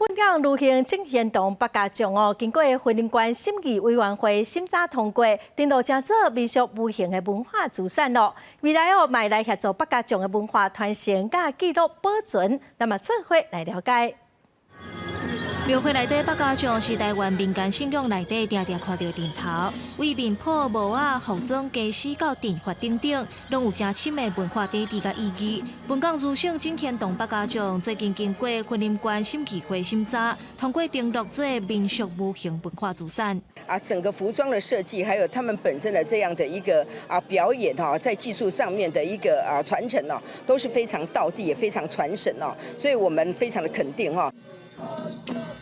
本港女性正賢堂百家將哦，經過雲林縣審議委員會審查通過，登錄成做民俗無形的文化資產咯。未來哦，嘛會來協助百家將的文化傳承佮記錄保存，咱嘛做伙來了解。廟會內底百家將是台灣民間信仰內底定定看著陣頭，為面譜、帽仔、服裝、家私到陣法等等，攏有誠深的文化底蘊佮意義。本港女性正賢堂百家將最近經過雲林縣審議會審查，通過登錄做民俗無形文化資產。啊，整個服裝的設計，還有他們本身的這樣的一個表演哈，在技術上面的一個傳承哦，都是非常道地，也非常傳神哦，所以我們非常的肯定哈。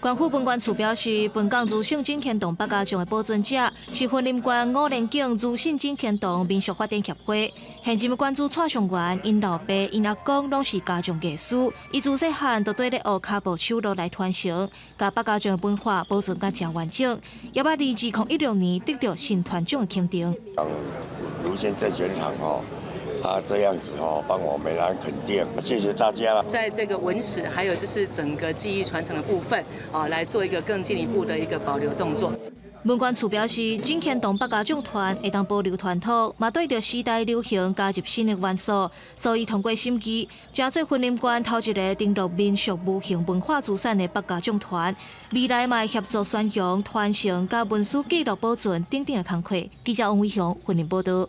縣府文管處表示，本港女性正賢堂百家將的保存者是雲林縣五蓮景女性正賢堂民俗發展協會。現任的館主蔡尚元，𪜶老爸、𪜶阿公攏是家將藝師，伊自細漢就綴咧學跤步手路來傳承，共百家將的文化保存甲誠完整。也捌佇2016年得著新團獎的肯定。女性正賢堂吼。啊，這樣子哦，幫我們來肯定，謝謝大家了。在這個文史，還有就是整個技藝傳承的部分，啊，來做一個更進一步的一個保留動作。文管處表示，正賢堂百家將團會當保留傳統，嘛對著時代流行加入新的元素，所以通過審議，成做雲林縣頭一个登錄民俗無形文化資產的百家將團。未來嘛會協助宣揚、傳承佮文史記錄保存等等的工課。記者王偉雄雲林報導。